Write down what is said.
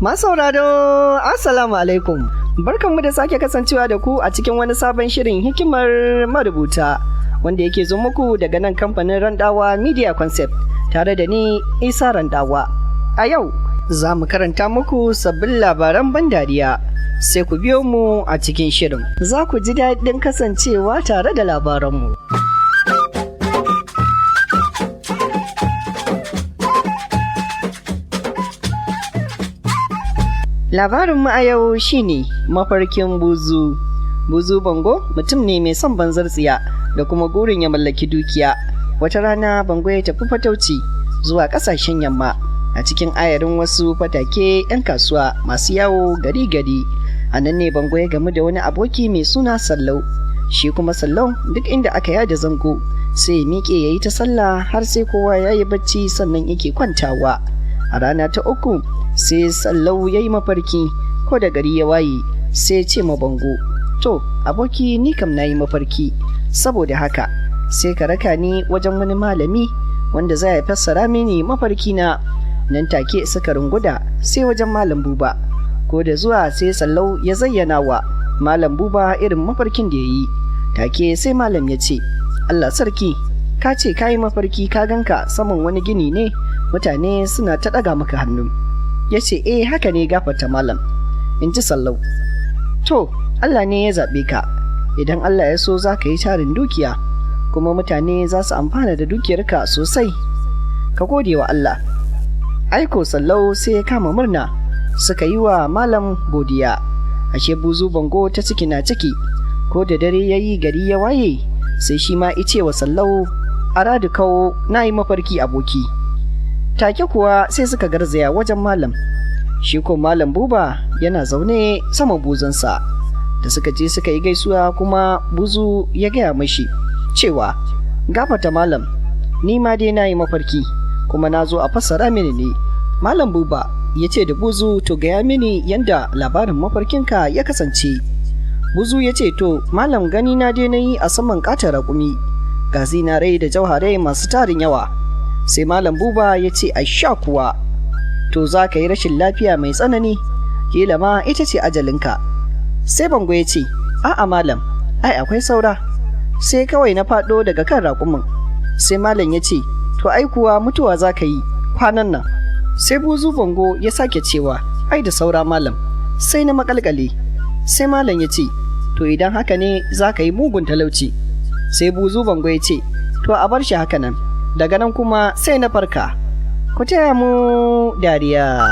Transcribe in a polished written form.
Masauraro, Assalamu alaikum. Barkanmu da sake kasancewa da ku a cikin wani sabon shirin Hikimar Marubuta, wanda yake zo muku daga nan kamfanin Randawa Media Concept tare da ni, Isa Randawa. A yau za mu karanta muku sabbin labaran ban dariya. Sai ku biyo mu a cikin shirin. Za ku ji daɗin kasancewa tare da labaranmu. Labarinmu a yau shine Mafarkin Buzu. Buzu Bango mutum ne mai son banzar tsiya da kuma gurin ya mallaki dukiya. Wata rana Bango ya tafi fatauci zuwa ƙasashen yamma a cikin ayarin wasu fatake 'yan kasuwa masu yawo gari-gari. A nan ne Bango ya gamu da wani aboki mai suna Sallau. Shi kuma Sallau duk inda aka yada zango sai ya miƙe ya yi ta sallah har sai kowa ya yi bacci sannan yake kwantawa. A rana ta uku sai Sallau ya yi mafarki. Ko da gari ya waye sai ce ma Bango, "To aboki, ni kam na yi mafarki, saboda haka sai ka raka ni wajen wani malami wanda za ya fassara mini mafarki na." Nan take suka runguda sai wajen Malam Buba. Ko da zuwa sai Sallau ya zayyana wa Malam Buba irin mafarkin da ya yi. Take sai malam ya ce, "Allah sarki, ka ce ka yi mafarki ka ganka saman wani gini ne, mutane suna ta ɗaga maka hannu." Ya ce, "Eh, haka ne, gafarta malam," in ji Sallau. "To, Allah ne ya zaɓe ka. Idan Allah ya so, za ka yi tarin dukiya, kuma mutane za su amfana da dukiyarka sosai. Ka gode wa Allah." Aiko Sallau sai ya kama murna, suka yi wa malam godiya. Ashe buzu Bango ta ciki na ciki. Ko da dare ya yi, gari ya waye, sai shi ma ice wa Sallau, "Aradu kawo, na yi mafarki, aboki." Take kuwa sai suka garzaya wajen malam. Shi ko Malam Buba yana zaune saman buzunsa. Da suka je suka yi gaisuwa, kuma buzu ya gaya mashi cewa, "Gafata malam, ni ma dai na yi mafarki, kuma na zo a fassara mini ne." Malam Buba ya ce da buzu, "To, gaya mini yanda labarin mafarkinka ya kasance." Buzu ya ce, "To malam, gani na dai na yi a saman katon raƙumi, ga zinarai da jauharai masu tarin yawa." Sai Malam Buba ya ce, "A sha kuwa, to za ka yi rashin lafiya mai tsanani, kila ma ita ce ajalinka." Sai Bango ya ce, "A'a malam, ai akwai saura. Sai kawai na faɗo daga kan raƙumin." Sai malam ya ce, "To, ai kuwa mutuwa za ka yi kwanan nan." Sai buzu Bango ya sake cewa, "Ai da saura malam. Sai na makalkale." Sai malam ya ce, "To, idan haka ne, za ka yi mugun talauci." Sai buzu Bango ya ce, "To, a bar shi haka nan." Daga nan kuma sai na farka. Ku taya mu dariya.